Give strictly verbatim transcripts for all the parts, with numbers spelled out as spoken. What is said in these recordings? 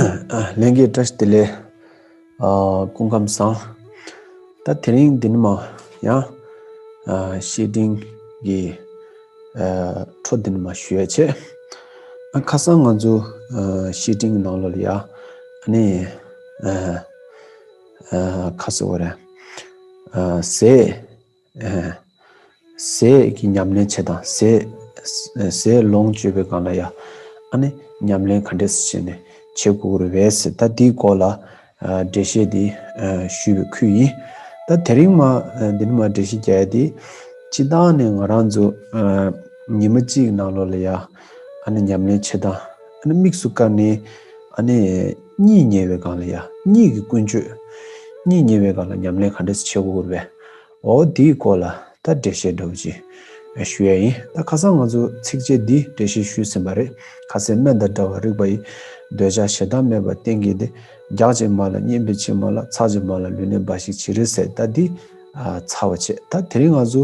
ལྷན་རྒྱས་བཀྲ་ཤིས་བདེ་ལེགས། ཨ། སྐུ་ཁམས་བཟང་། ད་དེ་རིང་འདི་ནས་མར་ཡང་ཨ། བཤེས་སྤྲིང་གི་ཨ། འཕྲོ་འདི་ནས་མར་ཞུ་ཡ་བྱས། ཨ། ཁ་སང་ང་ཚོ་ཨ། བཤེས་སྤྲིང་གི་ནང་ལོགས་ལ་ཡ་ཨ་ནི་ཨ། ཨ། ཁ་ཟེར་བ་རེད། ཨ། ཟས། ཨ། ཟས་ཀྱི་ཉམས་ལེན་བྱེད་སྟངས། ཟས། ཟས་ལོངས་སྤྱོད་པའི་སྒང་ལ་ཡ་ཨ་ནི་ཉམས་ལེན་ག་འདྲས་བྱས་ནས་བྱེད་དགོས་ཀྱི་རེད་པས་ཟེར། ད་དེའི་སྐོར་ལ་ཨ། འགྲེལ་བཤད་འདི་ཨ། ཞུས་པའི་ཁུལ་ཡིན། ད་དེ་རིང་མར་ཨ། འདི་ནས་མར་འགྲེལ་བཤད་རྒྱག་ཡ་དེ། སྤྱིར་བཏང་ནས་ང་རང་ཚོ་ཨ། ཉི་མ་གཅིག་གི་ནང་ལོགས་ལ་ཡ་ཨ་ནི་ཉམས་ལེན་བྱེད་སྟངས། ཨ་ནི་དམིགས་སུ་བཀར་ནས་ཨ་ནི་གཉིད་ཉལ་བའི་སྒང་ལ་ཡ། གཉིད་ཀྱི་ཀུན་སྤྱོད། གཉིད་ཉལ་བའི་སྒང་ལ་ཉམས་ལེན་ག་འདྲས་བྱེད་དགོས་ཀྱི་རེད་པས། འོ་དེའི་སྐོར་ལ་ད་འགྲེལ་བཤད་འདྲ་བོ་ཅིག་ཞུ་ཡ་ཡིན། ད་ཁ་སང་ང་ཚོ་ཚིགས་བཅད་འདི་འགྲེལ་བཤད་ཞུས་ཟིན་པ་རེད། ཁ་ཟས་སྨན་དང་འདྲ་བར་རིགས་པ་ཡི། འདོད་ཆགས་ཞེ་སྡང་མེད་པར་བསྟེན་གྱི་དེ། རྒྱགས་བྱེད་མ་ལ་སྙེམས་པའི་ཕྱིར་མ་ལགས། ཚགས་བྱེད་མ་ལ་ལུས་གནས་འབའ་ཞིག་ཇི་རིགས་ཟེར། ད་འདི་ཨ། ཚར་བ་བྱས། ད་དེ་རིང་ང་ཚོ་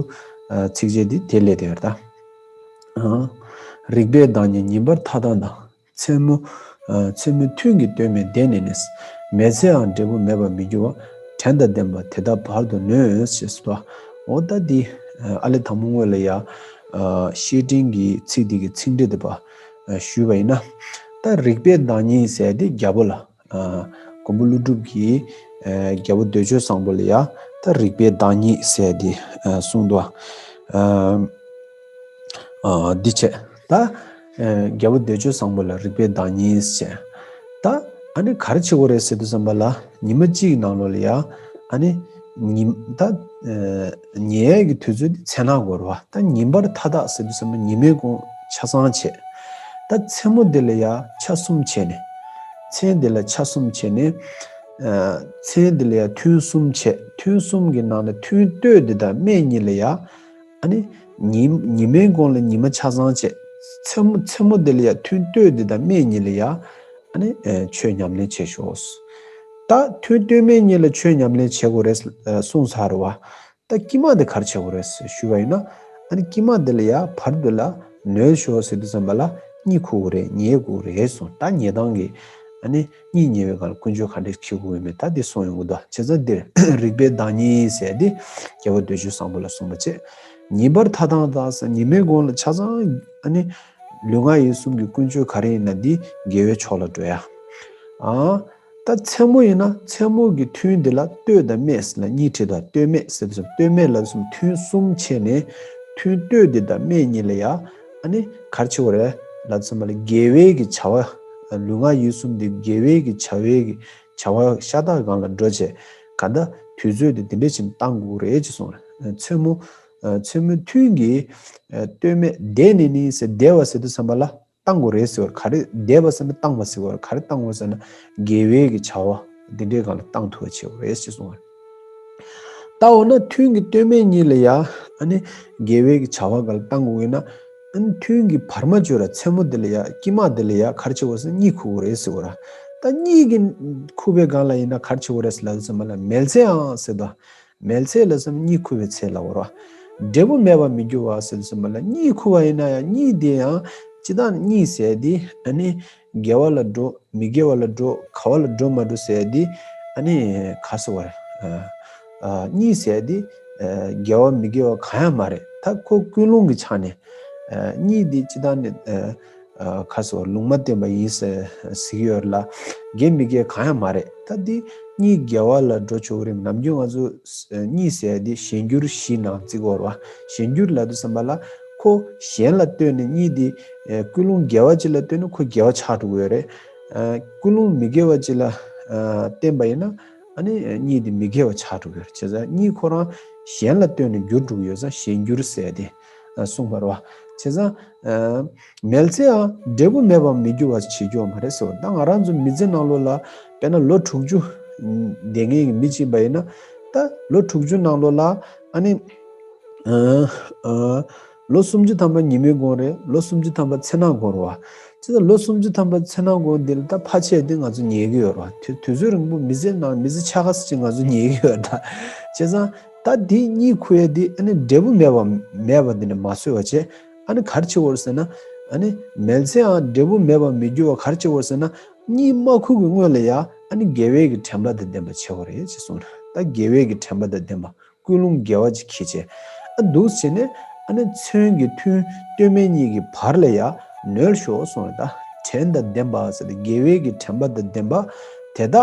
ཨ། ཚིགས་བཅད་འདི་དེ་སླེབས་བསྡད་ཡོད་རེད་ད། ཨ། རིག་པའི་བདག་ཉིད་ཉིན་པར་ཐ་དང་དང་། མཚན་མོ། ཨ། མཚན་མོ་ཐུན་གྱི་སྟོད་སྨད་བསྡད་ནས་ནི། མེལ་ཚེའང་འབྲས་བུ་མེད་པར་མི་འགྱུར་བ། དྲན་དང་ལྡན་པ་དེ་དག་བར་དུ་ནོན། ཞེས་སོ། འོ་ད་འདི་ཨ་ལས་དང་པོ་སྔོན་ལ་ཡ་ཨ། བཤེས་སྤྲིང་གི་ཚིག་འདི་གི་ཚིག་འགྲེལ་དེ་ཕར་ཨ། ཞུས་པ་ཡིན་ན། ད་རིག་པའི་བདག་ཉིད་ཟེར་དེ་རྒྱལ་པོ་ལ། ཨ། མགོན་པོ་ཀླུ་སྒྲུབ་ཀྱིས་ཨ། རྒྱལ་པོ་འདོད་འཇོའི་བཟང་པོ་ལ་ཡ་ད་རིག་པའི་བདག་ཉིད་ཟེར་དེ་ཨ། གསུངས་འདུག་ཨ། ཨ། འདི་བྱས། ད་ཨ། རྒྱལ་པོ་འདོད་འཇོའི་བཟང་པོ་ལ་རིག་པའི་བདག་ཉིད་ཟེར། ད་ཨ་ནི་ག་རེ་བྱེད་དགོས་རེད་ཟེར་དུས་ཙམ་པ་ལ། ཉི་མ་གཅིག་གི་ནང་ལོགས་ལ་ཡ་ཨ་ནི་ཉིན་ད་ཨ། ཉལ་ཡས་ཀྱི་དུས་ཚོད་འདི་མཚན་ནག་དགོས་རེད་པ། ད་ཉིན་པར་ཐ་དག་ཟེར་དུས་ཙམ་པ་ཉི་མའི་གུང་ཆ་ཚང་བྱས། ད་མཚན་མོ་འདི་ལ་ཡ་ཆ་གསུམ་བྱས་ནས། མཚན་འདི་ལ་ཆ་གསུམ་བྱས་ནས། ཨ། མཚན་འདི་ལ་ཡ་ཐུན་གསུམ་བྱས། ཐུན་གསུམ་གྱི་ནང་ནས་ཐུན་སྟོད་འདི་དང་སྨད་གཉིས་ལ་ཡ་ཨ་ནི་ཉི་ཉི་མའི་གུང་ལ་ཉི་མ་ཆ་ཚང་བྱས། མཚན་མོ་མཚན་མོ་འདི་ལ་ཡ་ཐུན་སྟོད་འདི་དང་སྨད་གཉིས་ལ་ཡ་ཨ་ནི་ཨ། ཆོས་ཉམས་ལེན་བྱེད་ཤོག་ད་ཐུན་སྟོད་སྨད་གཉིས་ལ་ཆོས་ཉམས་ལེན་བྱེད་དགོས་རེད་ཨ། གསུངས་ཚར་བ། ད་དཀྱིལ་མ་དེ་ག་རེ་བྱེད་དགོས་རེད་ཞུས་པ་ཡིན་ན། ཨ་ནི་དཀྱིལ་མ་དེ་ལ་ཡ་བར་དུ་ལ་ནོན་ཤོག་ཟེར་དུས་ཙམ་པ་ལ་གཉིད་ཁུག་དགོས་རེད། ཉལ་དགོས་རེད་གསུངས། ད་ཉལ་སྟངས་ཀྱི་ཨ་ནི་གཉིད་ཉལ་བའི་སྒང་ལ་ཀུན་སྤྱོད་ག་འདྲས་འཁྱེར་དགོས་ཡོད་མེད་ད་འདི་གསུངས་ཡོང་གི་འདུག་བྱས་ཙང་འདིར་རིག་པའི་བདག་ཉིད་ཟེར་དེ་རྒྱལ་པོ་འདོད་འཇོ་བཟང་པོ་ལ་གསུངས་པ་བྱས། ཉིན་པར་ཐ་དང་དང་ཟེར་ཉི་མའི་གུང་ལ་ཆ་ཚང་ཨ་ནི་ལུས་ངག་ཡིད་གསུམ་གྱི་ཀུན་སྤྱོད་ག་རེ་ཡིན་ན་འདི་དགེ་བའི་ཕྱོགས་ལ་འགྲོ་ཡ། ཨ། ད་མཚན་མོ་ཡིན་ན་མཚན་མོ་གི་ཐུན་འདི་ལ་སྟོད་དང་སྨད་ཟེར་ལ་གཉིས་ཕྲད་དོ། སྟོད་སྨད་ཟེར་དུས་སྟོད་སྨད་ལ་སོགས་ཐུན་གསུམ་བྱས་ནས་ཐུན་སྟོད་འདི་དང་སྨད་གཉིས་ལ་ཡ་ཨ་ནི་ག་རེ་བྱེད་དགོས་རེད་ལབ་ཙམ་པ་ལ་དགེ་བའི་གི་བྱ་བ། ལུས་ངག་ཡིད་གསུམ་འདི་དགེ་བའི་གི་བྱ་བའི་གི་བྱ་བ་ཤ་སྟག་སྒང་ལ་འགྲོ་བྱས་ག་ད་དུས་ཚོད་འདི་འདི་འདྲས་བྱས་ནས་བཏང་དགོས་རེད་ཅེས་གསུངས་རེད། མཚན་མོ། མཚན་མོ་ཐུན་གྱི་སྟོད་སྨད་བསྡད་ནས་ནི་ཟེར་བསྡད་པ་ཟེར་དུས་ཙམ་པ་ལ། བཏང་དགོས་རེད་ཟེར་བ་ག་རེ་བསྡད་པ་ཟེར་ན་བཏང་བ་ཟེར་བ་ག་རེ་བཏང་དགོས་ཟེར་ན་དགེ་བའི་གི་བྱ་བ་འདི་འདྲའི་སྒང་ལ་བཏང་ཐུབ་པ་བྱེད་དགོས་རེད་ཅེས་གསུངས་པ་རེད། ད་འོ་ན་ཐུན་གྱི་སྟོད་སྨད་གཉིས་ལ་ཡ་ཨ་ནི་དགེ་བའི་གི་བྱ་བ་སྒང་ལ་བཏང་དགོས་ཡིན་ན་ཨ་ནི་ཐུན་གྱི་བར་མ་བརྗོད་ལ་མཚན་མོ་འདི་ལ་ཡ་དཀྱིལ་མ་འདི་ལ་ཡ་ག་རེ་བྱེད་དགོས་ཟེར་ན་གཉིད་ཁུག་དགོས་རེད་ཟེར་བ་ར། ད་གཉིད་ཀྱི་ཁུག་པའི་སྒང་ལ་ཡིན་ན་ག་རེ་བྱེད་དགོས་རེད་ཟེར་ལབ་ཙམ་པ་ལ་མེལ་ཚེའང་ཟེར་དོ། མེལ་ཚེ་ལ་སོགས་གཉིད་ཁུག་པའི་ཚེ་ལ་འོར་བ། འབྲས་བུ་མེད་པར་མི་འགྱུར་བ་ཟེར་དུས་ཙམ་པ་ལ་གཉིད་ཁུག་པ་ཡིན་ན་ཡང་གཉིད་དེ་ཡང་སྤྱིར་བཏང་གཉིད་ཟེར་དེ་ཨ་ནི་དགེ་བ་ལ་འགྲོ་མི་དགེ་བ་ལ་འགྲོ་ག་བ་ལ་འགྲོ་མ་འགྲོ་ཟེར་དེ་ཨ་ནི་ག་ཟེར་བ་རེད། ཨ་ཨ་གཉིད་ཟེར་དེ་ཨ་དགེ་བ་མི་དགེ་བ་གང་ཡང་མ་རེད། ད་ཁོ་ཀུན་སློང་གི་ཆ་ནས་ཨ་གཉིད་དེ་སྤྱིར་བཏང་ནས་ཨ། ཁ་སོ་ལུང་མ་བསྟན་པ་ཡིན་ཟེར་ཟེར་གྱི་ཡོད་ལ། དགེ་མི་དགེ་གང་ཡང་མ་རེད། ད་འདི་གཉིད་དགེ་བ་ལ་འགྲོ་ཆོག་གི་རེད། ནམ་རྒྱུན་ང་ཚོ་གཉིད་ཟེར་ཡ་འདི་གཞན་འགྱུར་བཞི་ནང་བརྩི་གི་ཡོད་རེད་བ། གཞན་འགྱུར་ལབ་དུས་ཙམ་པ་ལ་ཁོ་གཞན་ལ་ལྟོས་ནས་གཉིད་འདི་ཀུན་སློང་དགེ་བ་ཅིག་ལ་ལྟོས་ན་ཁོ་དགེ་བ་ཆགས་འགྲོ་གི་ཡོད་རེད། ཀུན་སློང་མི་དགེ་བ་ཅིག་ལ་བརྟེན་པ་ཡིན་ན་ཨ་ནི་གཉིད་འདི་མི་དགེ་བ་ཆགས་འགྲོ་གི་ཡོད་རེད། བྱས་ཙང་གཉིད་ཁོ་རང་གཞན་ལ་ལྟོས་ནས་འགྱུར་འགྲོ་གི་ཡོད་ཙང་གཞན་འགྱུར་ཟེར་ཡ་འདི་གསུངས་པ་རེད་བ། བྱས་ཙང་། མེལ་ཚེའང་འབྲས་བུ་མེད་པར་མི་འགྱུར་བ་བྱེད་རྒྱུ་མ་རེད་ཟེར་བ། ད་ང་རང་ཚོ་མི་ཚེ་ནང་ལོགས་ལ་དཔེར་ན་ལོ་དྲུག་ཅུ་བསྡད་མཁན་གྱི་མི་གཅིག་ཡིན་པ་ཡིན་ན། ད་ལོ་དྲུག་ཅུ་ནང་ལོགས་ལ་ཨ་ནི་ཨ་ཨ་ལོ་སུམ་ཅུ་ཐམ་པ་ཉི་མའི་གུང་རེད། ལོ་སུམ་ཅུ་ཐམ་པ་མཚན་ནག་གུང་རེད་བ། བྱས་ཙང་ལོ་སུམ་ཅུ་ཐམ་པ་མཚན་ནག་གུང་འདི་ལ་ད་ཕལ་ཆེར་དེ་ང་ཚོ་ཉལ་གི་ཡོད་རེད་བ། དུས་དུས་ཚོད་རིང་པོ་མི་ཚེ་ནང་མི་ཚེ་ཕྱེད་ཀ་ཙམ་ཅིག་ང་ཚོ་ཉལ་གི་ཡོད་རེད་ད། བྱས་ཙང་ད་འདི་གཉིད་ཁུག་ཡ་འདི་ཨ་ནི་འབྲས་བུ་མེད་པ་མེད་པ་འདི་ནི་མ་བཟོད་པ་བྱས། ཨ་ནི་ག་རེ་བྱེད་དགོས་རེད་ཟེར་ན། ཨ་ནི་མེལ་ཚེའང་འབྲས་བུ་མེད་པར་མི་འགྱུར་བ་ག་རེ་བྱེད་དགོས་རེད་ཟེར་ན། གཉིད་མ་ཁུག་གི་སྔོན་ལ་ཡ་ཨ་ནི་དགེ་བའི་གི་དྲན་པ་དང་ལྡན་པ་བྱེད་དགོས་རེད་ཅེས་གསུངས། ད་དགེ་བའི་གི་དྲན་པ་དང་ལྡན་པ། ཀུན་སློང་དགེ་བ་ཅིག་གིས་བྱས། ཨ་འདུག་བྱས་ནས་ཨ་ནི་མཚོན་གྱི་ཐུན་སྟོད་སྨད་གཉིས་ཀྱི་བར་ལ་ཡ་ནོལ་ཤོག་གསུངས་རེད། ད་དྲན་དང་ལྡན་པ་ཟེར་ཏེ་དགེ་བའི་གི་དྲན་པ་དང་ལྡན་པ་དེ་དག་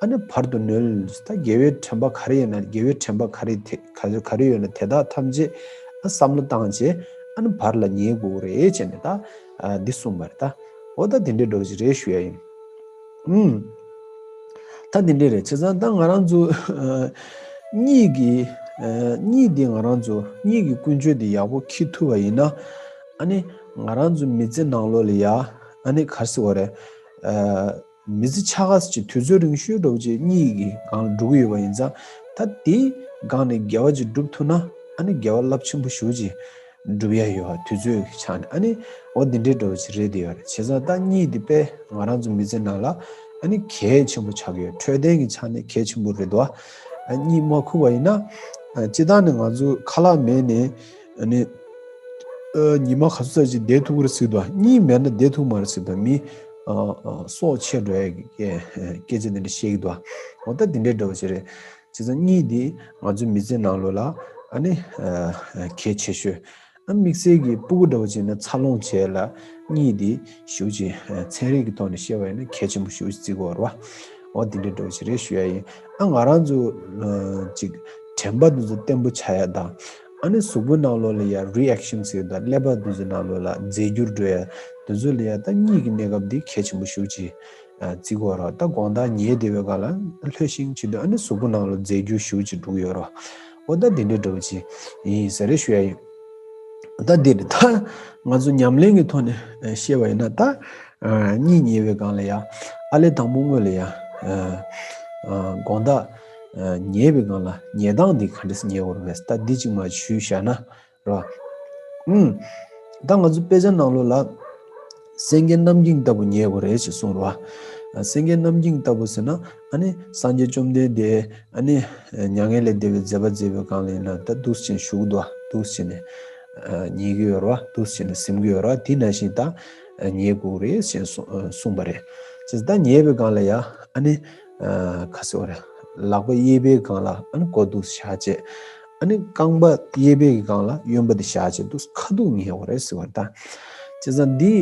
ཨ་ནི་བར་དུ་ནོལ། ད་དགེ་བའི་དྲན་པ་ག་རེ་ཡོད་ན་དགེ་བའི་དྲན་པ་ག་རེ་དེ་ག་རེ་ག་རེ་ཡོད་ན་དེ་དག་ཐམས་ཅད་ཨ་བསམ་བློ་བཏང་བྱས་ཨ་ནི་བར་ལ་ཉལ་དགོས་རེད་བྱས་ནས་ད་ཨ་འདི་གསུངས་པ་རེད། ད་འོ་ད་དེ་འདྲའི་འགྲོ་གི་རེད་ཞུ་ཡ་ཡིན། ཨུམ། ད་དེ་འདྲས་རེད། བྱས་ཙང་ད་ང་རང་ཚོ་གཉིད་ཀྱི་གཉིད་འདི་ང་རང་ཚོ་གཉིད་ཀྱི་ཀུན་སྤྱོད་འདི་ཡག་པོ་འཁྱེར་ཐུབ་པ་ཡིན་ན་ཨ་ནི་ང་རང་ཚོ་མི་ཚེ་ནང་ལོགས་ལ་ཡ་ཨ་ནི་ག་རེ་ཟེར་དགོས་རེད། མི་ཚེ་ཕྱེད་ཀ་ཅིག་དུས་ཚོད་རིང་ཤོས་འདྲ་བོ་ཅིག་གཉིད་ཀྱི་སྒང་ལ་འགྲོ་གི་ཡོད་པ་ཡིན་ཙང་ད་དེའི་སྒང་ནས་དགེ་བ་ཅིག་སྒྲུབ་ཐུབ་ན་ཨ་ནི་དགེ་བ་རླབས་ཆེན་པོ་ཞེ་པོ་ཅིག་སྒྲུབ་ཡ་ཡོད་པ་དུས་ཚོད་ཀྱི་ཆ་ནས་ཨ་ནི་འོ་འདི་འདྲའི་འདྲ་བོ་ཅིག་རེད་དེ་ཡོད་རེད། བྱས་ཙང་ད་གཉིད་འདི་དཔེ་ང་རང་ཚོ་མི་ཚེ་ནང་ལ་ཨ་ནི་གལ་ཆེན་པོ་ཆགས་ཀྱི་ཡོད། འཕྲོད་བསྟེན་གྱི་ཆ་ནས་གལ་ཆེན་པོ་རེད་འདུག་ཨ་གཉིད་མ་ཁུག་པ་ཡིན་ན་ཨ་སྤྱིར་བཏང་ནས་ང་ཚོ་ཁ་ལག་མེད་ནས་ཨ་ནི་ཨ་ཉི་མ་ག་ཚོད་ཙམ་ཅིག་བསྡད་ཐུབ་ཀྱི་རེད་ཟེར་གྱི་འདུག་གཉིད་མེད་ན་བསྡད་ཐུབ་མ་རེད་ཟེར་གྱི་འདུག་མི་ཨ་ཨ་སྲོག་ཆད་འགྲོ་ཡ་གི་སྐད་ཆ་འདི་འདྲ་བཤད་ཀྱི་འདུག་འོ་ད་འདི་འདྲའི་འདྲ་བོ་ཅིག་རེད། བྱས་ཙང་གཉིད་འདི་ང་ཚོའི་མི་ཚེ་ནང་ལོགས་ལ་ཨ་ནི་ཨ་གལ་ཆེ་ཤོས། ཨ་དམིགས་བསལ་གྱི་སྤུ་གུ་འདྲ་བོ་ཅིག་ན་འཚར་ལོངས་བྱེད་ཡ་ལ་གཉིད་འདི་ཞེ་པོ་ཅིག་ཨ་ཚན་རིག་གི་ཐོག་ནས་བཤད་པ་ཡིན་ན་གལ་ཆེན་པོ་ཞེ་པོ་ཅིག་བརྩི་དགོས་རེད་བ། འོ་འདི་འདྲའི་འདྲ་བོ་ཅིག་རེད་ཞུ་ཡ་ཡིན། ཨ་ང་རང་ཚོ་ཨ་ཅིག་དྲན་པ་འདི་ཚོ་བརྟན་པོ་ཆགས་ཡ་དང་། ཨ་ནི་གཟུགས་པོའི་ནང་ལོགས་ལ་ཡ་རི་ཨེག་ཤན་ཟེར་ཡོད་དང་ཀླད་པ་འདི་ཚོའི་ནང་ལོགས་ལ་རྫས་འགྱུར་འགྲོ་ཡ་འདི་ཚོ་ལ་ཡ་ད་གཉིད་ཀྱི་གནས་སྐབས་འདི་གལ་ཆེན་པོ་ཞེ་པོ་ཅིག་ཨ་བརྩི་དགོས་རེད། ད་དགོང་དག་ཉལ་བསྡད་པའི་སྒང་ལ་ལྷོད་ཤིང་བྱེད་དུས་ཨ་ནི་གཟུགས་པོ་ནང་ལ་རྫས་འགྱུར་ཞེ་པོ་ཅིག་འགྲོ་གི་ཡོད་རེད། འོ་ད་འདི་འདྲའི་འདྲ་བོ་ཅིག་ཡིན་ཟེར་རེ་ཞུ་ཡ་ཡིན། ད་འདི་རེད། ད་ང་ཚོ་ཉམས་ལེན་གྱི་ཐོག་ནས་བཤད་པ་ཡིན་ན་ད་ཨ་གཉིད་ཉལ་བའི་སྒང་ལ་ཡ་ཨ་ལས་དང་པོ་སྔོན་ལ་ཡ་ཨ་ཨ་དགོང་དག་ཨ་ཉལ་བའི་སྒང་ལ་ཉལ་སྟངས་འདི་ག་འདྲས་ཉལ་དགོས་རེད། ད་འདི་གཅིག་མ་ཞུས་བཞག་ན། རོ། ཨུམ། ད་ང་ཚོ་དཔེ་ཆ་ནང་ལོགས་ལ་སེང་གེ་རྣམ་བསྒྱིངས་ལྟ་བུ་ཉལ་དགོས་རེད་ཅེས་གསུངས་རོ། སེང་གེ་རྣམ་བསྒྱིངས་ལྟ་བུ་ཟེར་ན་ཨ་ནི་སངས་རྒྱས་བཅོམ་ལྡན་འདས་ཨ་ནི་མྱ་ངན་ལས་འདས་པའི་མཛད་པ་མཛད་པའི་སྒང་ལ་ཡིན་ན་ད་འདུག་སེ་བྱས་བཞུགས་འདུག་འདུག་སེ་བྱས་ནས་ཉལ་གྱི་ཡོད་རོ། འདུག་སེ་བྱས་ནས་གཟིམ་གྱི་ཡོད་རོ། དེ་ནང་བཞིན་ད་ཉལ་དགོས་རེད་ཅེས་གསུངས་པ་རེད། ཅེས་ད་ཉལ་བའི་སྒང་ལ་ཡ་ཨ་ནི་ཁ་སེ་བ་རེད། ལག་པ་གཡས་པའི་སྒང་ལ་ཨ་ནི་མགོ་འདུག་སེ་བཞག་བྱས། ཨ་ནི་རྐང་པ་གཡས་པའི་གི་སྒང་ལ་གཡོན་པ་དེ་བཞག་བྱས་འདུག་ཁ་ཐུག་ཉལ་བ་རེད་ཟེར་བ་ད། བྱས་ཙང་འདི་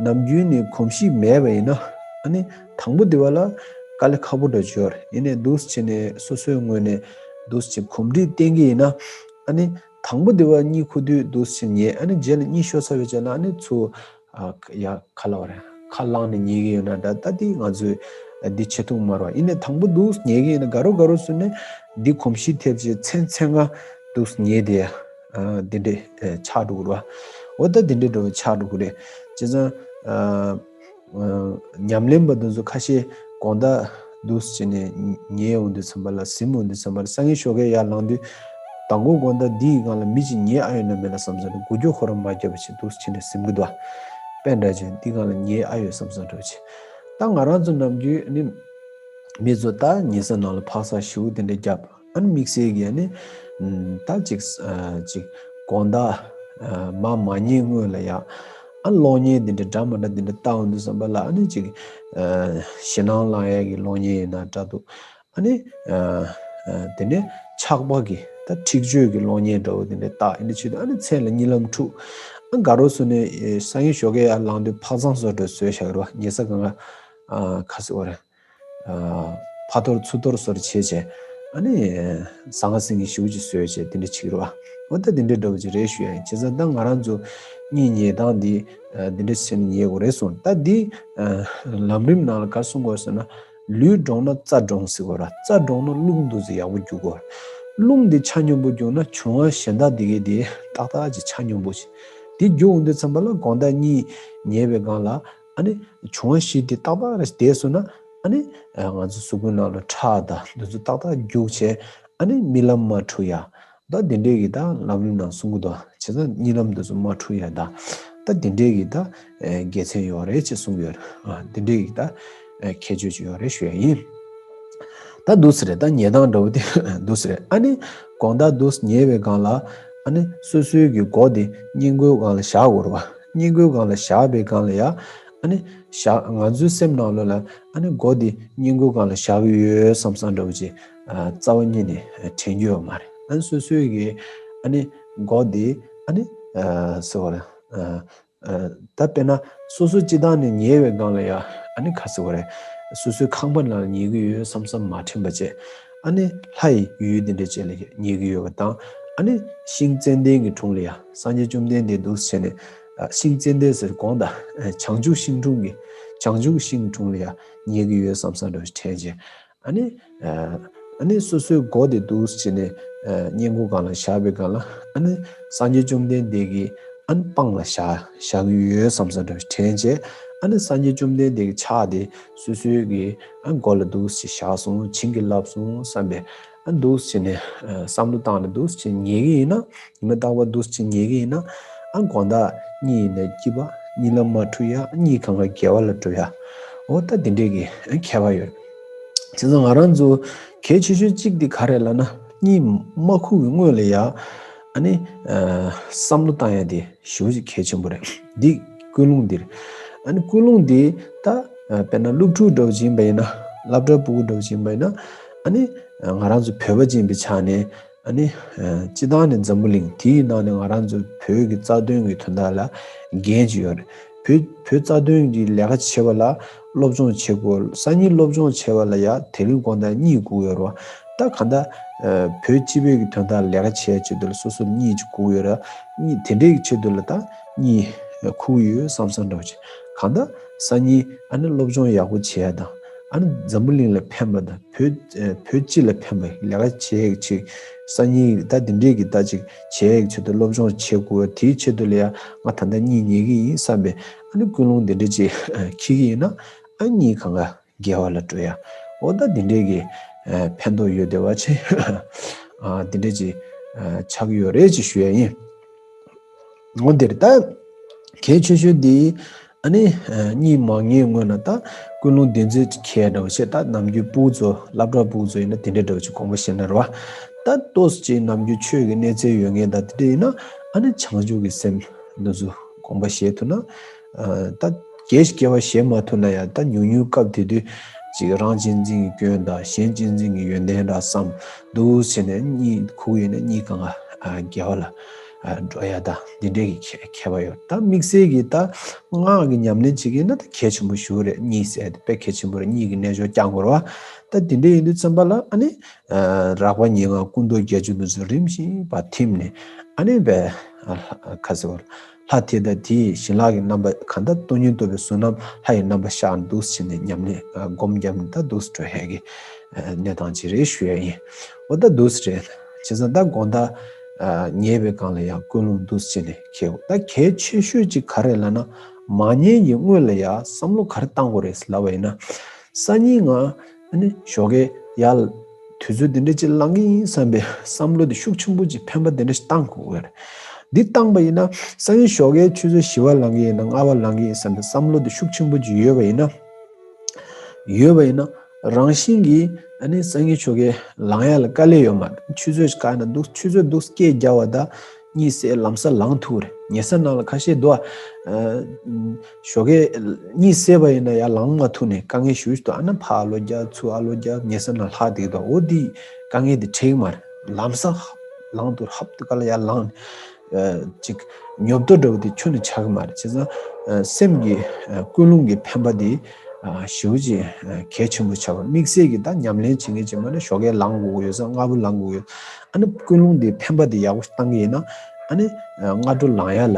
ནམ་རྒྱུན་ནས་གོམས་གཤིས་མེད་པ་ཡིན་ན་ཨ་ནི་དང་པོ་དེ་བ་ལ་དཀའ་ལས་ཁག་པོ་འདྲ་བྱོས་རེད། ཡིན་ནའི་འདུག་སེ་བྱས་ནས་སོ་སོའི་ངོས་ནས་འདུག་སེ་བྱས་གོམས་འདྲིས་བསྟེན་གི་ཡིན་ན་ཨ་ནི་དང་པོ་དེ་བ་གཉིད་ཁུག་དུས་འདུག་སེ་བྱས་ཉལ། ཨ་ནི་རྗེས་ལ་གཉིད་ཤོར་ཚར་བའི་རྗེས་ལ་ཨ་ནི་ཚུར་ཨ་ཡ་ཁ་ལ་བ་རེད། ཁ་ལངས་ནས་ཉལ་གི་ཡོད་ན་འདྲ། ད་འདི་ང་ཚོས་འདི་བྱེད་ཐུབ་མ་རེད། ཡིན་ནའི་དང་པོ་འདུག་ཉལ་གི་ཡིན་ན་དགའ་རོགས་དགའ་རོགས་བཟོས་ནས་འདི་གོམས་གཤིས་ཐེབས་བྱས་མཚན་མཚན་ང་འདུག་ཉལ་དེ་ཨ་འདི་འདྲས་ཆགས་འགྲོ་གི་རེད་བ། འོ་ད་འདི་འདྲས་འགྲོ་ཆགས་འགྲོ་གི་རེད། བྱས་ཙང་ཨ་ཉམས་ལེན་པ་འདི་ཚོ་ཁ་ཤས་དགོང་དག་འདུག་སེ་བྱས་ནས་ཉལ་ཡོང་དུས་ཙམ་པ་ལ་གཟིམ་ཡོང་དུས་ཙམ་པ་ལ་སང་ཉིན་ཞོགས་ཀས་ཡར་ལངས་དུས་མདང་དགོང་དགོང་དག་འདིའི་སྒང་ལ་མི་གཅིག་ཉལ་ཨ་ཡོད་ན་མེད་ན་བསམ་བསམ་དུས་འགུལ་སྐྱོད་ཁོ་རང་མ་བརྒྱབ་པ་བྱས་འདུག་སེ་བྱས་ནས་གཟིམ་གི་འདུག་དཔེ་འདྲ་ཅན་འདི་སྒང་ལ་ཉལ་ཨ་ཡོད་བསམ་བསམ་འདྲ་བྱས། ད་ང་རང་ཚོ་ནམ་རྒྱུན་ནི་མི་ཚོ་ད་ཉལ་ས་ནང་ལ་འཕག་ས་ཞེ་པོ་དེ་འདྲ་བརྒྱབ། ཨ་ནི་དམིགས་བསལ་གྱི་ཨ་ནི་ད་ཅིག་ཨ་ཅིག་དགོང་དག་ཨ་མ་མ་ཉལ་སྔོན་ལ་ཡ་ཨ་གློག་བརྙན་དེ་འདྲ་འདྲ་མ་འདྲ་དེ་འདྲ་ལྟ་འོང་དུས་ཙམ་པ་ལ་ཨ་ནི་ཅིག་ཨ་ཞེད་སྣང་ལངས་ཡས་ཀྱི་གློག་བརྙན་ཡིན་ན་འདྲ་འདུག་ཨ་ནི་ཨ་ཨ་དེ་ནས་ཆགས་པ་གི་ད་འཁྲིག་སྤྱོད་ཀྱི་གློག་བརྙན་འདྲ་བོ་དེ་འདྲ་ལྟ་ཨ་ནི་བྱེད་དུས་ཨ་ནི་མཚན་ལ་གཉིད་ལམ་འཁྲུག་ཨ་དགའ་རོགས་སུ་ནས་སང་ཉིན་ཞོགས་ཀས་ཡར་ལངས་དུས་འཕག་འཚག་བཟོ་འདྲ་བཟོས་བཞག་གི་རེད་བ། ཉལ་ས་གང་ག་ཨ་ཁ་སེ་བ་རེད། ཕ་ཐོར་ཚུར་ཐོར་སོར་བྱས་བྱས་ཨ་ནི་ཟང་ཟིང་གི་ཞེ་པོ་ཅིག་བཟོས་བྱས་དེ་འདྲ་བྱེད་ཀྱི་རེད་བ། འོ་ད་དེ་འདྲ་འདྲ་བོ་ཅིག་རེད་ཞུ་ཡ་ཡིན། བྱས་ཙང་ད་ང་རང་ཚོ་གཉིད་ཉལ་སྟངས་འདི་འདི་འདྲ་བྱས་ནས་ཉལ་དགོས་རེད་གསུངས། ད་འདི་ལམ་རིམ་ནང་ལ་ག་རེ་གསུང་དགོས་ཟེར་ན་ལུས་འདྲོངས་ན་རྩ་འདྲོངས་ཟེར་དགོས་ར། རྩ་འདྲོངས་ན་རླུང་འདུག་ཟེར་ཡག་པོ་རྒྱུག་དགོས། རླུང་འདི་ཆ་སྙོམས་པོ་རྒྱུག་ན་འབྱུང་བ་གཞན་དག་འདི་གའི་འདི་ཏག་ཏག་ཅིག་ཆ་སྙོམས་པོ་ཅིག་འདི་རྒྱུག་འོང་དུས་ཙམ་པ་ལ་དགོང་དག་གཉིད་ཉལ་བའི་སྒང་ལ་ཨ་ནི་འབྱུང་བ་བཞི་འདི་ཏག་ཏག་རེ་བསྡད་སོང་ན་ཨ་ནི་ང་ཚོ་གཟུགས་པོའི་ནང་ལ་ཁྲག་དང་འདི་ཚོ་ཏག་ཏག་རྒྱུག་བྱས་ཨ་ནི་རྨི་ལམ་མ་འཁྲུལ་ཡ། ད་དེ་འདྲའི་གི་ད་ལམ་རིམ་ནང་གསུང་གི་འདུག་བྱས་ཙང་གཉིད་ལམ་འདི་ཚོ་མ་འཁྲུལ་ཡ་ད། ད་དེ་འདྲའི་གི་ད་དགེ་མཚན་ཡོད་རེད་ཅེས་གསུང་གི་ཡོད་རེད། དེ་འདྲའི་གི་ད་ཁྱད་ཆོས་ཅིག་ཡོད་རེད་ཞུ་ཡ་ཡིན། ད་འདུག་སེ་རེད། ད་ཉལ་སྟངས་འདྲ་བོ་དེ་འདུག་སེ་རེད། ཨ་ནི་དགོང་དག་འདུག་སེ་ཉལ་བའི་སྒང་ལ་ཨ་ནི་སོ་སོའི་གི་མགོ་དེ་སྔས་མགོའི་སྒང་ལ་བཞག་དགོས་རེད་བ། སྔས་མགོའི་སྒང་ལ་བཞག་པའི་སྒང་ལ་ཡ་ཨ་ནི་ བཞག་ང་ཚོའི་སེམས་ནང་ལོགས་ལ་ཨ་ནི་མགོ་འདི་སྙིང་ཁུའི་སྒང་ལ་བཞག་གི་ཡོད་བསམ་བསམ་འདྲ་བོ་ཅིག་ཨ་རྩ་བ་ཉིད་ནས་དྲན་རྒྱུ་ཡོད་མ་རེད། ཨ་ནི་སོ་སོའི་གི་ཨ་ནི་མགོ་འདི་ཨ་ནི་ཨ་ཟེར་བ་རེད། ཨ་ཨ་ད་དཔེར་ན་སོ་སོ་སྤྱི་བཏང་ནས་ཉལ་བའི་སྒང་ལ་ཡ་ཨ་ནི་ག་ཟེར་བ་རེད། སོ་སོའི་ཁང་པ་ནང་ལ་ཉལ་གི་ཡོད་བསམ་བསམ་མ་དྲན་པ་བྱས། ཨ་ནི་ལྷ་ཡི་ཡུལ་འདི་འདྲ་ཅིག་ལ་ཉལ་གི་ཡོད་པ་དང་། ཨ་ནི་ཤིང་ཙནྡན་གྱི་དྲུང་ལ་ཡ་སངས་རྒྱས་བཅོམ་ལྡན་འདས་འདུག་སེ་བྱས་ནས། ཨ་ཤིང་ཙནྡན་ཟེར་གོང་དང་བྱང་ཆུབ་ཤིང་དྲུང་གི་བྱང་ཆུབ་ཤིང་དྲུང་ལ་ཡ་ཉལ་གི་ཡོད་བསམ་བསམ་འདྲ་བོ་ཞིག་དྲན་བྱས། ཨ་ནི་ཨ་ནི་སོ་སོའི་མགོ་དེ་འདུག་སེ་བྱས་ནས་སྙིང་ཁུའི་སྒང་ལ་བཞག་པའི་སྒང་ལ། ཨ་ནི་སངས་རྒྱས་བཅོམ་ལྡན་འདས་ཀྱི་ཨ་ནི་པང་ལ་བཞག་བཞག་གི་ཡོད་བསམ་བསམ་འདྲ་བོ་ཞིག་དྲན་བྱས། ཨ་ནི་སངས་རྒྱས་བཅོམ་ལྡན་འདས་ཀྱི་ཕྱག་དེ་སོ་སོའི་གི་ཨ་མགོ་ལ་འདུག་སེ་བཞག་སོང་། བྱིན་གྱིས་བརླབས་སོང་བསམ་པའི་ཨ་འདུག་སེ་བྱས་ནས་ཨ་བསམ་བློ་བཏང་ནས་འདུག་སེ་བྱས་ཉལ་གི་ཡིན་ན། ཉི་མ་རྟག་པར་འདུག་སེ་བྱས་ཉལ་གི་ཡིན་ན། ཨ་དགོང་དག་གཉིད་ཡིན་ན་སྐྱིད་པ། གཉིད་ལམ་མ་འཁྲུག་ཡ། གཉིད་གང་ག་དགེ་བ་ལ་འགྲོ་ཡ། འོ་ད་འདི་འདྲས་ཀྱི་ཨ་ཁྱད་པར་ཡོད། བྱས་ཙང་ང་རང་ཚོ་གལ་ཆེ་ཤོས་གཅིག་དེ་ག་རེ་ལབ་ན། གཉིད་མ་ཁུག་གི་སྔོན་ལ་ཡ་ཨ་ནི་ཨ་བསམ་བློ་བཏང་ཡ་དེ་ཞེ་པོ་ཅིག་གལ་ཆེན་པོ་རེད། འདི་ཀུན་སློང་འདི་རེད། ཨ་ནི་ཀུན་སློང་འདི་ད་ཨ་དཔེར་ན་སློབ་ཕྲུག་འདྲ་བོ་ཅིག་ཡིན་པ་ཡིན་ན། སློབ་གྲྭ་ཕྲུ་གུ་འདྲ་བོ་ཅིག་ཡིན་པ་ཡིན་ན། ཨ་ནི་ཨ་ང་རང་ཚོ་བོད་པ་ཅིག་ཡིན་པའི་ཆ་ནས། ཨ་ནི་ཨ་སྤྱི་བཏང་ནས་འཛམ་བུ་གླིང་དེའི་ནང་ནས་ང་རང་ཚོ་བོད་ཀྱི་རྩ་དོན་གྱི་དོན་དག་ལ་འགན་ཅིག་ཡོད་རེད། བོད་བོད་རྩ་དོན་གྱི་ལས་ཀ་བྱེད་པ་ལ་སློབ་སྦྱོང་བྱེད་དགོས། སང་ཉིན་སློབ་སྦྱོང་བྱེད་པ་ལ་ཡ་དེ་རིང་དགོང་དག་གཉིད་ཁུག་ཡོད་རེད་བ། ད་གང་ལྟར་ཨ་བོད་སྤྱི་པའི་གི་དོན་དག་ལས་ཀ་བྱེད་ཆེད་དུ་ལ་སོ་སོ་གཉིད་ཅིག་ཁུག་ཡོད་རེད། གཉིད་དེ་འདྲའི་གི་ཆེད་དུ་ལ་ད་གཉིད་ཁུག་ཡོད་བསམ་བསམ་འདྲ་བོ་ཅིག་གང་ལྟར་སང་ཉིན་ཨ་ནི་སློབ་སྦྱོང་ཡག་པོ་བྱེད་ཡ་དང་། ཨ་ནི་འཛམ་བུ་གླིང་ལ་ཕན་པ་དང་། བོད་ཨ་བོད་སྤྱི་ལ་ཕན་པའི་ལས་ཀ་བྱེད་ཡག་ཅིག་སང་ཉིན་ད་འདི་འདྲའི་གི་ད་ཅིག་བྱེད་ཡག་ཆེད་དུ་སློབ་སྦྱོང་བྱེད་དགོས། དེའི་ཆེད་དུ་ལ་ཡ་ང་ད་ལྟ་གཉིད་ཉལ་གི་ཡིན་བསམ་པའི་ཨ་ནི་ཀུན་སློང་འདི་འདྲ་ཅིག་འཁྱེར་གི་ཡིན་ན། ཨ་གཉིད་གང་ག་དགེ་བ་ལ་འགྲོ་ཡ། འོ་ད་འདི་འདྲའི་གི་ཨ་ཕན་ཐོགས་ཡོད་བསྡད་པ་ཅིག་ཨ་འདི་འདྲ་ཅིག་ཨ་ཆགས་ཀྱི་ཡོད་རེད་ཅེས་ཞུ་ཡ་ཡིན། འོ་འདིར་ད་གལ་ཆེ་ཤོས་འདི་ཨ་ནི་ཨ་གཉིད་མ་ཉལ་སྔོན་ན་ད་ཀུན་སློང་བདེན་ཚིག་ཅིག་འཁྱེར་འདྲ་བོ་བྱས། ད་ནམ་རྒྱུན་ཕྲུ་གུ་ཚོ་སློབ་གྲྭ་ཕྲུ་གུ་ཚོ་ཡིན་ན་དེ་འདྲ་འདྲ་བོ་ཅིག་དགོངས་པ་བཞེས་ན་རེད་བ། ད་ཏོག་ཙམ་ཅིག་ནམ་རྒྱུན་ཆོས་ཀྱི་གནས་ཚད་ཡོད་མཁན་ད་དེ་འདྲ་ཡིན་ན། ཨ་ནི་བྱང་ཆུབ་ཀྱི་སེམས་འདི་ཚོ་དགོངས་པ་བཞེས་ཐུབ་ན། ཨ་ད་གལ་སྐྱེ་བ་བཞེས་མ་ཐུབ་ན་ཡང་། ད་ཉུང་ཉུང་སྐབས་དེ་དུས་ཅིག་རང་གཅེས་འཛིན་གྱི་སྐྱོན་དང་གཞན་གཅེས་འཛིན་གྱི་ཡོན་ཏན་འདྲ་བསམ་འདུག་བྱས་ནས་གཉིད་ཁུག་ཡོད་ན་གཉིད་གང་ག་ཨ་དགེ་བ་ལ་ཨ་འགྲོ་ཡ་ད་འདི་འདྲའི་གི་ཁྱད་ཁྱད་པར་ཡོད། ད་དམིགས་བསལ་གྱི་ད་སྔགས་ཀྱི་ཉམས་ལེན་བྱེད་ཀྱི་ཡིན་ན་ད་གལ་ཆེན་པོ་ཞེ་པོ་རེད། གཉིད་སད་དེ་དཔེ་གལ་ཆེན་པོ་རེད། གཉིད་ཀྱི་རྣལ་འབྱོར་བསྐྱང་དགོས་རེད་བ། ད་འདི་འདྲའི་ཡིན་དུས་ཙམ་པ་ལ་ཨ་ནི་ཨ་རགས་པ་ཉེར་ལྔ་སྐུ་མདོག་བརྒྱད་ཅུ་འདི་ཚོ་རིམ་བཞིན་པ་ཐིམ་ནས། ཨ་ནི་བས་ཨ་ལྷ་ཁ་ཟེར་བ་ལྷ་དེ་དང་དེའི་བྱིན་རླབས་ཀྱི་རྣམ་པ་གང་ལྟར་སྟོང་ཉིད་རྟོགས་པའི་གཟུགས་རྣམས་ལྷ་ཡི་རྣམ་པ་ཤར་འདུག་སེ་བྱས་ནས་ཉམས་ལེན་ཨ་སྒོམ་བརྒྱབ་ནས་ད་འདུག་སེ་འགྲོ་ཡས་ཀྱི་ཨ་གནས་སྟངས་ཅིག་རེད་ཞུ་ཡས་ཡིན། འོ་ད་འདུག་སེ་རེད། བྱས་ཙང་ད་དགོང་དག་ཨ་ཉལ་བའི་སྒང་ལ་ཡང་ཀུན་སློང་འདུག་སེ་བྱས་ནས་འཁྱེར། ད་གལ་ཆེ་ཤོས་ཅིག་ག་རེ་ལབ་ན། མ་ཉལ་གྱི་སྔོན་ལ་ཡང་བསམ་བློ་ག་རེ་བཏང་དགོས་རེད་ལབ་པ་ཡིན་ན། སང་ཉིན་ང་ཨ་ནི་ཞོགས་ཀས་ཡར་དུས་ཚོད་འདི་འདྲ་ཅིག་ལངས་ཀྱི་ཡིན་བསམ་པའི་བསམ་བློ་དེ་ཤུགས་ཆེན་པོ་ཅིག་འཕེན་པ་འདི་འདྲ་ཞིག་བཏང་དགོས་ཀྱི་རེད། འདི་བཏང་པ་ཡིན་ན་སང་ཉིན་ཞོགས་ཀས་ཆུ་ཚོད་བཞི་པ་ལངས་ཀྱི་ཡིན་ན་ལྔ་པ་ལངས་ཀྱི་ཡིན་བསམ་པའི་བསམ་བློ་དེ་ཤུགས་ཆེན་པོ་ཅིག་ཡོད་པ་ཡིན་ན། ཡོད་པ་ཡིན་ན་རང་བཞིན་གྱིས་ཨ་ནི་སང་ཉིན་ཞོགས་ཀས་ལངས་ཡ་ལ་དཀའ་ལས་ཡོད་མ་རེད། ཆུ་ཚོད་ཅིག་བཀག་ན་འདུག་ཆུ་ཚོད་འདུག་སྐད་རྒྱག་པ་དང་། གཉིད་སད་ལམ་སང་ལངས་ཐུབ་རེད། ཉལ་ས་ནང་ལ་ཁ་ཤས་འདུག་ཨ། ཞོགས་ཀས་གཉིད་སད་པ་ཡིན་ན་ཡར་ལངས་མ་ཐུབ་ནས་དཀའ་ངལ་ཞེ་པོ་ཅིག་འདུག་ཨ་ནི་ཕར་ཨ་ལོ་རྒྱག་ཚུར་ཨ་ལོ་རྒྱག་ཉལ་ས་ནང་ལྷག་བསྡད་ཀྱི་འདུག་འོ་དེ་དཀའ་ངལ་དེ་འཕྲད་ཀྱི་མ་རེད། ལམ་སང་ལངས་ཐུབ། ཧབ་ཏུ་ག་ལ་ཡར་ལངས་ནས་ཅིག་ཉོབ་ཏོ་འདྲ་བོ་དེ་ཁྱོན་ནས་ཆགས་ཀྱི་མ་རེད། བྱས་ཙང་སེམས་ཀྱི་ཀུན་སློང་གི་འཕེན་པ་དེ་ཞེ་པོ་ཅིག་གལ་ཆེན་པོ་ཆགས་པ། དམིགས་བསལ་གྱི་ད་ཉམས་ལེན་བྱེད་མཁན་ཅིག་མ་ནི་ཞོགས་ཀས་ལངས་དགོས་ཀྱི་ཡོད་ཙང་སྔ་པོ་ལངས་དགོས་ཀྱི་ཡོད། ཨ་ནི་ཀུན་སློང་དེ་འཕེན་པ་དེ་ཡག་པོ་ཞིག་བཏང་གི་ཡིན་ན། ཨ་ནི་སྔ་དྲོ་ལངས་ཡ་ལ་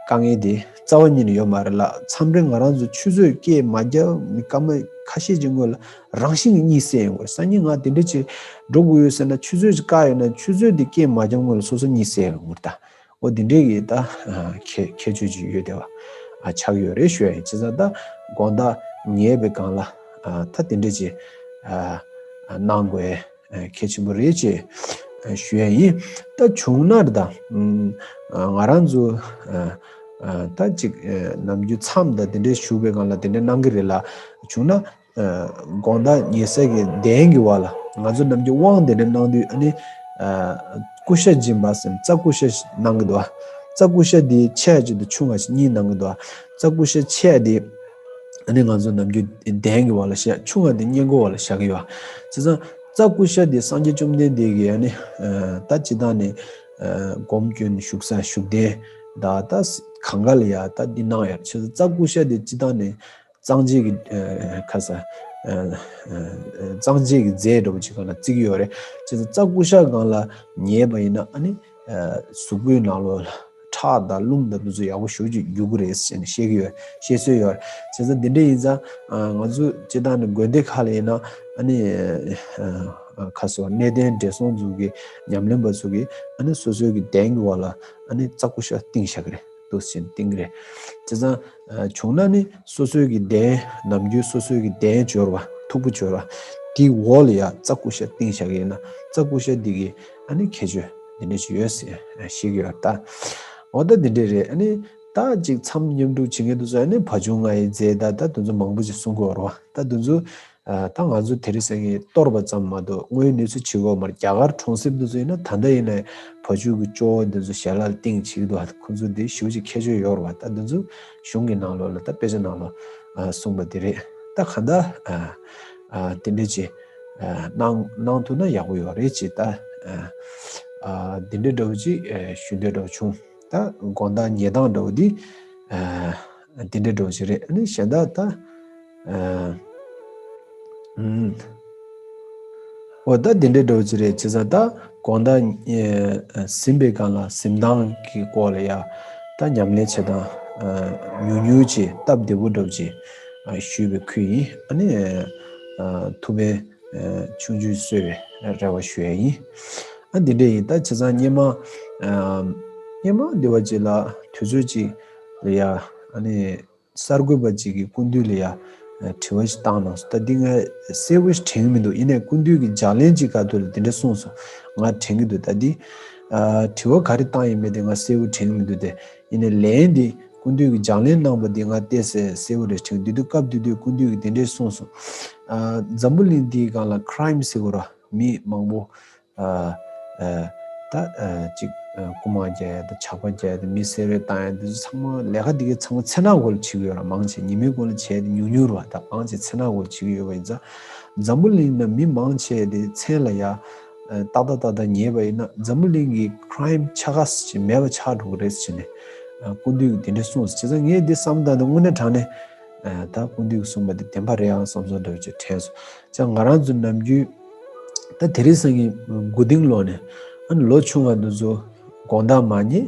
དཀའ་ངལ་དེ་རྩ་བ་ཉིད་ནས་ཡོད་མ་རེད་ལ། མཚམས་རེ་ང་རང་ཚོ་ཆུ་ཚོད་སྐད་མ་རྒྱབ་ནས་སྐར་མ་ཁ་ཤས་ཀྱི་སྔོན་ལ་རང་བཞིན་གྱིས་གཉིད་སད་ཡོང་གི་རེད། སང་ཉིན་ང་དེ་འདྲ་ཅིག་འགྲོ་དགོས་ཡོད་ཟེར་ན། ཆུ་ཚོད་ཅིག་བཀག་ཡོད་ན་ཆུ་ཚོད་དེ་སྐད་མ་རྒྱབ་སྔོན་ལ་སོ་སོ་གཉིད་སད་ཡོང་གི་རེད་ད། འོ་དེ་འདྲའི་གི་ད་ཁྱད་ཁྱད་ཆོས་ཅིག་ཡོད་བསྡད་པ་ཆགས་ཡོད་རེད་ཞུ་ཡ་ཡིན། བྱས་ཙང་ད་དགོང་དག་ཉལ་བའི་སྒང་ལ་ད་དེ་འདྲ་ཅིག་གནང་དགོས་གལ་ཆེན་པོ་རེད་ཅེས་ཞུ་ཡ་ཡིན། ད་བྱུང་ན་རེད་ད། ང་རང་ཚོ་ད་ཅིག་ནམ་རྒྱུན་མཚམས་དང་དེ་འདྲའི་བཞུགས་པའི་སྒང་ལ་དེ་འདྲའི་གནང་གི་རེད་ལ། བྱུང་ན། དགོང་དག་ཉལ་ས་གི་གདན་གྱི་བར་ལ་ང་ཚོ་ནམ་རྒྱུན་དབང་དེ་འདྲ་གནང་དུས། ཨ་ནི་ཀུ་ཤ་སྦྱིན་པ་ཟེར་རྩྭ་ཀུ་ཤ་གནང་གི་འདུག་རྩྭ་ཀུ་ཤ་དེ་ཆེ་བ་གཅིག་དང་ཆུང་བ་གཅིག་གཉིས་གནང་གི་འདུག་རྩྭ་ཀུ་ཤ་ཆེ་བ་དེ་ ཨ་ནི་ང་ཚོ་ནམ་རྒྱུན་གདན་གྱི་བར་ལ་བཞག། ཆུང་བ་དེ་སྔས་མགོ་བར་ལ་བཞག་གི་ཡོད། བྱས་ཙང་རྩྭ་ཀུ་ཤ་དེ་སངས་རྒྱས་བཅོམ་ལྡན་འདས་ཀྱིས་ཨ་ནི་ད་སྤྱིར་བཏང་ནས་སྒོམ་སྐྱོན་བཞུགས་ས་བཞུགས་གདན་ད་ད་གང་ག་ལ་ཡ་ད་འདི་གནང་ཡོད། བྱས་ཙང་རྩྭ་ཀུ་ཤ་དེ་སྤྱིར་བཏང་ནས་གཙང་བྱེད་ཀྱི་ཁ་ས་གཙང་བྱེད་ཀྱི་རྫས་འདྲ་པོ་ཅིག་སྒང་ལ་བརྩི་གི་ཡོད་རེད། བྱས་ཙང་རྩྭ་ཀུ་ཤ་སྒང་ལ་ཉལ་བ་ཡིན་ན་ཨ་ནི་གཟུགས་པོའི་ནང་ལོགས་ལ་ཁྲག་དང་རླུང་དང་དེ་ཚོ་ཡག་པོ་ཞེ་པོ་ཅིག་རྒྱུག་གི་རེད་ཟེར་ནས་བཤད་ཀྱི་ཡོད། བཤད་སྲོལ་ཡོད། བྱས་ཙང་འདི་འདྲ་ཡིན་ཙང་ང་ཚོ་སྤྱིར་བཏང་ནས་དགོན་སྡེ་ཁག་ལ་ཡིན་ན་ཨ་ནི་ཁ་སོ་གནས་བརྟན་བགྲེས་སོང་ཚོ་གི་ཉམས་ལེན་པ་ཚོ་གི་ཨ་ནི་སོ་སོའི་གི་གདན་གྱི་འོག་ལ་ཨ་ནི་རྩྭ་ཀུ་ཤ་བཏིང་བཞག་གི་རེད། འདུག་སེ་བཏིང་གི་རེད། བྱས་ཙང་བྱུང་ན་ནི་སོ་སོའི་གི་གདན་ནམ་རྒྱུན་སོ་སོའི་གི་གདན་འབྱོར་བ་ཐུག་པ་འབྱོར་བ་དེའི་འོག་ལ་ཡ་རྩྭ་ཀུ་ཤ་བཏིང་བཞག་གི་ཡིན་ན་རྩྭ་ཀུ་ཤ་འདི་གི་ཨ་ནི་ཁྱད་ཆོས་འདི་འདྲ་ཞིག་ཡོད་ཟེར་ཤེས་ཀྱི་ཡོད་ད། འོ་ད་འདི་འདྲ་རེད། ཨ་ནི་ད་ཅིག་མཚམས་མཉམ་དྲུག་བྱེད་མཁན་དེ་ཚོ་ཨ་ནི་བ་ཕྱུགས་ལྔ་ཡི་རྫས་ད་ད་དེ་ཚོ་མང་པོ་ཅིག་གསུང་གི་ཡོད་རེད་བ། ད་དེ་ཚོ་ད་ང་ཚོ་དེ་རིང་སང་ཉིན་གཏོར་བ་ཙམ་མ་གཏོགས་དངོས་ཡོད་གནས་ཚུལ་བྱེད་དགོས་མ་རེད། རྒྱ་གར་གྲོང་གསེབ་དེ་ཚོ་ཡིན་ན་ད་ལྟ་ཡིན་ན་བ་ཕྱུགས་ཀྱི་ཅོ་འོ་དེ་ཚོ་ཞལ་ལག་སྟེང་བྱེད་ཀྱི་འདུག་ཁོ་ཚོ་དེ་ཞེ་པོ་ཅིག་ཁྱད་ཆོས་ཡོད་རེད་བ། ད་དེ་ཚོ་གཞུང་གི་ནང་ལོགས་ལ་ད་དཔེ་ཆ་ནང་ལོགས་གསུངས་པ་དེ་རེད། ད་གང་ལྟར་དེ་འདྲ་ཅིག་གནང་གནང་ཐུབ་ན་ཡག་པོ་ཡོད་རེད་ཅེས་ད་དེ་འདྲ་འདྲ་བོ་ཅིག་ཞུ་འདོད་འདྲ་བོ་བྱུང་། ད་དགོང་དག་ཉལ་སྟངས་འདྲ་བོ་འདི་དེ་འདྲ་འདྲ་བོ་ཞིག་རེད། ཨ་ནི་གཞན་དག་ད་ཨ་ཨུམ། འོ་ད་དེ་འདྲ་འདྲ་བོ་ཅིག་རེད། བྱས་ཙང་ད་དགོང་དག་ཟིན་པའི་སྒང་ལ་གཟིམ་སྟངས་ཀྱི་སྐོར་ལ་ཡ་ད་ཉམས་ལེན་བྱེད་སྟངས་ཉུང་ཉུང་ཅིག་སྟབས་བདེ་པོ་འདྲ་བོ་ཅིག་ཞུས་པའི་ཁུལ་ཡིན། ཨ་ནི་ཐུགས་ཕན་ཆུང་ཆུང་གསོས་པའི་རེ་བ་ཞུ་ཡ་ཡིན། ཨ་འདི་འདྲ་ཡིན། ད་བྱས་ཙང་སྔོན་མ་སྔོན་མ་འདི་བ་ཅིག་ལ་དུས་ཚོད་ཅིག་ལ་ཡ་ཨ་ནི་གསར་འགོད་པ་ཅིག་གིས་སྐུ་མདུན་ལ་ཡ་དྲི་བ་ཞིག་བཏང་གནང་སོང་། ད་འདི་ང་གསལ་པོ་ཞིག་དྲན་གྱི་མི་འདུག་ཡིན་ནའི་སྐུ་མདུན་གྱི་ལྗགས་ལན་ཅིག་སྐབས་དུས་ལ་འདི་འདྲ་གསུངས་སོང་། ང་དྲན་གྱི་འདུག་ད་འདི་དྲི་བ་ག་རེ་བཏང་ཡིན་མིན་དེ་ང་གསལ་པོ་དྲན་གྱི་མི་འདུག་དེ་ཡིན་ནའི་ལན་འདི་སྐུ་མདུན་གྱི་ལྗགས་ལན་གནང་པ་འདི་ང་ཏོག་ཙམ་གསལ་པོ་རེད་དྲན་གྱི་འདུག་དུས་སྐབས་དེ་དུས་སྐུ་མདུན་གྱིས་འདི་འདྲ་གསུངས་སོང་། འཛམ་བུ་གླིང་འདིའི་སྒང་ལ་ཁྲའིམ་ཟེར་དགོས་ར་མི་མང་པོ་ཨ་ཨ་ད་ཨ་ཅིག་ཨ་རྐུ་མ་རྒྱག་ཡ་དང་ཇག་པ་རྒྱག་ཡ་དང་མི་བསད་རེས་བཏང་ཡ་འདི་ཚོ་ཚང་མ་ལས་ཀ་འདི་གའི་ཚང་མ་མཚན་ནག་སྒོ་ལ་བྱེད་ཀྱི་ཡོད་ར། མང་ཆེ་ཉི་མའི་སྒོ་ལ་བྱས་ཏེ་ཉུང་ཉུང་རེད་བ། ད་མང་ཆེ་མཚན་ནག་སྒོ་ལ་བྱེད་ཀྱི་ཡོད་པ་ཡིན་ཙང་འཛམ་བུ་གླིང་ན་མི་མང་ཆེ་དེ་མཚན་ལ་ཡ་ཨ་ཏག་ཏག་ཏག་ཏག་ཉེས་པ་ཡིན་ན་འཛམ་བུ་གླིང་གི་ཁྲའིམ་ཆགས་ཀ་ཞིག་མེད་པ་ཆགས་འགྲོ་གི་རེད་ཟེར་ནས་ཨ་སྐུ་མདུན་གྱིས་དེ་འདྲ་གསུངས་སོང་། བྱས་ཙང་ངས་འདི་བསམ་བློ་བཏང་དུས་དངོས་གནས་དྲང་གནས་ཨ་ད་སྐུ་མདུན་གྱིས་གསུངས་པ་འདི་བདེན་པ་རེད་ཨང་བསམ་བསམ་འདྲ་བོ་ཅིག་དྲན་སོང་། ཙང་ང་རང་ཚོ་ནམ་རྒྱུན་ད་དེ་རིང་སང་ཉིན་དགུ་སྟེང་ལོག་ནས་ཨ་ནི་ལོ་ཆུང་བ་འདི་ཚོ་དགོང་དག་མ་ཉལ།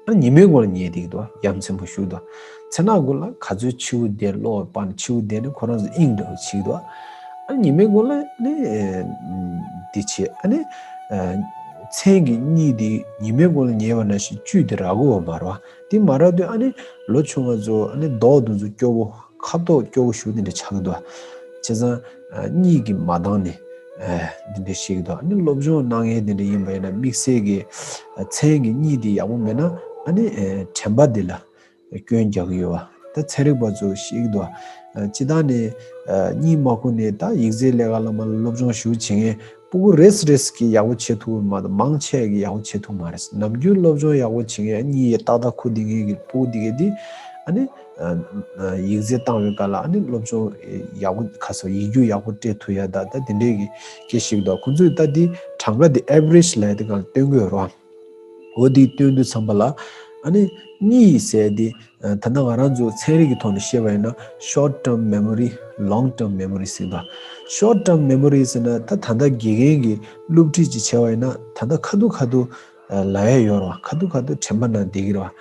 ཨ་ནི་ཉི་མའི་སྒོ་ལ་ཉལ་བསྡད་ཀྱི་འདུག་ཡ་མཚན་པོ་ཞུགས་འདུག་མཚན་ནག་སྒོ་ལ་ག་ཚོད་འཕྱི་བོ་བསྡད་གློག་སྤར་ནས་འཕྱི་བོ་བསྡད་ནས་ཁོ་རང་ཚོ་དབྱིངས་འདྲ་བོ་བྱེད་ཀྱི་འདུག་ཨ་ནི་ཉི་མའི་སྒོ་ལ་ནི་འདི་བྱེད། ཨ་ནི་མཚན་གྱི་གཉིད་འདི་ཉི་མའི་སྒོ་ལ་ཉལ་བ་ནང་བཞིན་བཅུད་དེ་རག་གི་ཡོད་མ་རེད་བ། དེ་མ་རག་དུས་ཨ་ནི་ལོ་ཆུང་བ་ཚོ་ཨ་ནི་མདོག་འདི་ཚོ་སྐྱོ་བོ། ཁ་དོག་སྐྱོ་བོ་ཞིག་དེ་འདྲ་ཆགས་ཀྱི་འདུག་བྱས་ཙང་གཉིད་ཀྱིས་མ་འདང་ནས་འདི་འདྲ་བཤད་ཀྱི་འདུག་ཨ་ནི་སློབ་སྦྱོང་གནང་མཁན་དེ་འདྲ་ཡིན་པ་ཡིན་ན་དམིགས་བསལ་གྱི་མཚན་གྱི་གཉིད་དེ་ཡག་པོ་མེད་ན་ཨ་ནི་དྲན་པ་འདི་ལ་སྐྱོན་རྒྱག་གི་ཡོད་པ། ད་ཚན་རིག་པ་ཚོས་བཤད་ཀྱི་འདུག་སྤྱིར་བཏང་ནས་གཉིད་མ་ཁུག་ནས་ད་ཡིག་ཚད་ལས་ཀ་ལ་མ་སློབ་སྦྱོང་ཞིག་བྱེད་མཁན་སྤུ་གུ་རེས་རེས་ཀྱིས་ཡག་པོ་བྱེད་ཐུབ་ཀྱི་མ་གཏོགས་མང་ཆེ་གིས་ཡག་པོ་བྱེད་ཐུབ་མ་རེད། ནམ་རྒྱུན་སློབ་སྦྱོང་ཡག་པོ་བྱེད་མཁན་གཉིད་ཡེ་ཏག་ཏག་ཁུག་བསྡད་མཁན་གྱི་སྤུ་གུ་དེ་གས་དེ་ཨ་ནི་ཡིག་ཚད་བཏང་བའི་སྐབས་ལ་ཨ་ནི་སློབ་སྦྱོང་ཡག་པོ་ཁ་སོ་ཡིག་རྒྱུགས་ཡག་པོ་སྤྲད་ཐུབ་ཡ་ད་ད་དེ་འདྲའི་གི་སྐད་ཤིག་འདུག་ཁོང་ཚོས་ད་དེ་གྲངས་ཀ་དེ་average་ལབ་ཡ་དེ་སྒང་ལ་སྟོན་གྱི་ཡོད་རེད་བ། འོ་དེ་སྟོན་དུས་ཙམ་པ་ལ་ཨ་ནི་གཉིད་ཟེར་དེ་ད་ལྟ་ང་རང་ཚོ་ཚན་རིག་གི་ཐོག་ནས་བཤད་པ་ཡིན་ན་short term memory, long term memory་ཟེར་འདུག short term memory་ཟེར་ན་ད་ད་ལྟ་དགེ་རྒན་གྱིས་སློབ་ཁྲིད་ཅིག་བྱས་པ་ཡིན་ན་ད་ལྟ་ཁ་ཐུག་ཁ་ཐུག་ལབ་ཡ་ཡོད་རེད་བ། ཁ་ཐུག་ཁ་ཐུག་དྲན་པ་ནང་བསྡད་ཀྱི་རེད་བ།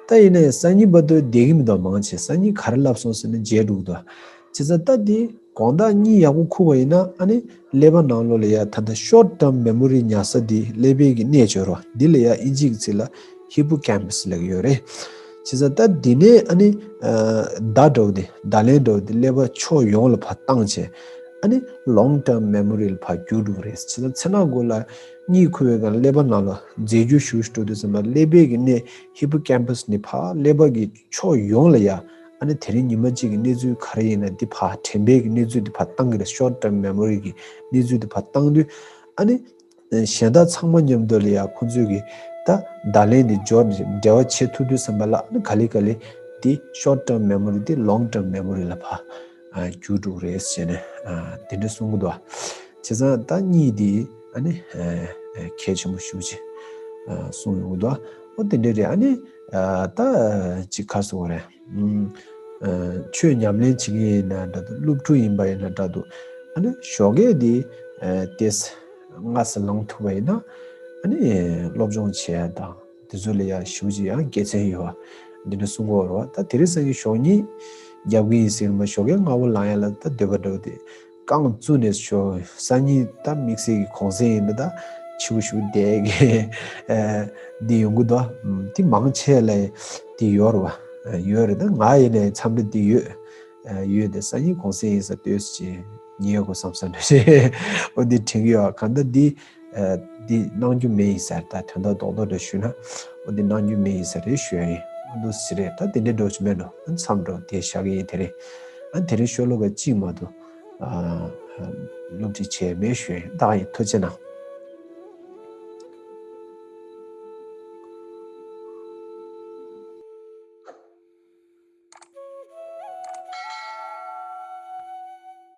ད་ཡིན་ནའི་སང་ཉིན་བར་དུ་བསྡད་ཀྱི་མི་འདུག་མང་ཆེ་སང་ཉིན་ག་རེ་ལབ་སོང་ཟེར་ནས་བརྗེད་འགྲོ་གི་འདུག་བྱས་ཙང་ད་དེ་དགོང་དག་གཉིད་ཡག་པོ་ཁུག་པ་ཡིན་ན་ཨ་ནི་ཀླད་པ་ནང་ལོགས་ལ་ཡ་ད་ལྟ་short term memory་ཉར་ས་དེ་ཀླད་པའི་གི་གནས་ཡོད་རེད་བ། འདི་ལ་ཡ་ཨིན་ཇི་གི་ཚིག་ལ་hippocampus་ལབ་ཀྱི་ཡོད་རེད། བྱས་ཙང་ད་འདི་ནས་ཨ་ནི་བརྡ་འདྲ་བོ་དེ་བརྡ་ལན་འདྲ་བོ་དེ་ཀླད་པ་ཕྱོགས་ཡོངས་ལ་ཕར་བཏང་བྱས་ཨ་ནི་long term memory་ལ་ཕར་བསྒྱུར་འགྲོ་གི་རེད། བྱས་ཙང་མཚན་ནག་སྒོ་ལ་གཉིད་ཁུག་པའི་སྒང་ཀླད་པ་ནང་ལ་རྫས་འགྱུར་ཞིག་འགྲོ་དུས་ཙམ་པ་ཀླད་པའི་གི་གནས་hippocampus་ནས་ཕར་ཀླད་པ་གི་ཕྱོགས་ཡོངས་ལ་ཡ་ཨ་ནི་དེ་རིང་ཉི་མ་གཅིག་གི་གནས་ཚུལ་ག་རེ་ཡིན་ན་འདི་ཕར་དྲན་པའི་གི་གནས་ཚུལ་འདི་ཕར་བཏང་གི་རེད། short term memory་གི་གནས་ཚུལ་འདི་ཕར་བཏང་དུས་ཨ་ནི་གཞན་དག་ཚང་མ་མཉམ་དུ་ལ་ཡ་ཁོང་ཚོས་གི་ད་བརྡ་ལན་འདི་འབྱོར་ནས་འབྲེལ་བ་བྱེད་ཐུབ་དུས་ཙམ་པ་ལ་ཨ་ནི་ག་ལེ་ག་ལེ་ དེ་short term memory དེ་long term memory ལ་ཕར་ཨ་འགྱུར་འགྲོ་གི་རེད་ཟེར་ནས་ཨ་དེ་འདྲ་གསུང་གི་འདུག་བྱས་ཙང་ད་གཉིས་དེ་ཨ་ནི་ཨ་ཨ་གལ་ཆེན་པོ་ཞེ་པོ་ཅིག་ཨ་གསུང་ཡོང་གི་འདུག་འོ་དེ་འདྲ་རེད། ཨ་ནི་ཨ་ད་ཅིག་ག་རེ་ཟེར་དགོས་རེད། ཨ་ཆོས་ཉམས་ལེན་བྱེད་ཀྱི་ཡིན་ན་འདྲ་འདུག་སློབ་ཕྲུག་ཡིན་པ་ཡིན་ན་འདྲ་འདུག་ཨ་ནི་ཞོགས་ཀས་དེ་ཨ་དེ་སྔ་ས་ལངས་ཐུབ་པ་ཡིན་ན་ཨ་ནི་སློབ་སྦྱོང་བྱེད་ཡ་དང་། དེ་ཚོ་ལ་ཡང་ཞེ་པོ་ཅིག་ཡང་དགེ་མཚན་ཡོད་པ་འདི་འདྲ་གསུང་གི་ཡོད་རེད་བ། ད་དེ་རིང་སང་ཉིན་ཞོགས་སྔོན་རྒྱབ་ཀྱི་ཡིན་ཟེར་མ་ཞོགས་ཀས་སྔ་པོ་ལངས་ཡ་ལ་ད་འདོད་པ་འདྲ་བོ་དེ་རྐང་བཙུགས་ནས་ཞོགས་སང་ཉིན་ད་དམིགས་བསལ་གྱི་གུང་སེང་ཡིན་ན་ད་ཕྱི་པོ་ཞེ་པོ་བསྡད་ཀྱི་འདི་ཡོང་གི་འདུག་དེ་མང་ཆེ་ལ་དེ་ཡོད་རེད་བ། ཡོད་རེད། ད་ང་ཡིན་ནའི་འཚམས་འདྲི་དེ་ཡོད། ཡོད་དེ་སང་ཉིན་གུང་སེང་ཡིན་ས་ལྟོས་ཟེར་ཉལ་དགོས་བསམ་ས་འདྲ་ཞིག་འོ་འདི་དྲན་གྱི་ཡོད། གང་ལྟར་འདི་ཨ་འདི་གནང་རྒྱུ་མེད་ཡིན་ས་རེད། ད་དོན་དག་རྡོག་རྡོག་འདྲ་ཞུས་ན་འོ་འདི་གནང་རྒྱུ་མེད་ཡིན་ས་རེད་ཞུ་ཡ་ཡིན། འོ་འདུག་སེ་རེད། ད་དེ་འདྲའི་འགྲོ་ཞིག་མེད་འགྲོ། ཨ་མཚམས་འགྲོ་དེ་བཞག་གི་ཡིན། དེ་རིང་ཨ་དེ་རིང་ཤོ་ལོ་ཀ་གཅིག་མ་གཏོགས་ཨ་ཨ་སློབ་ཁྲིད་བྱས་མེད་ཞུ་ཡ་ཡིན། ད་ག་ཡིན། ཐུགས་རྗེ་གནང་།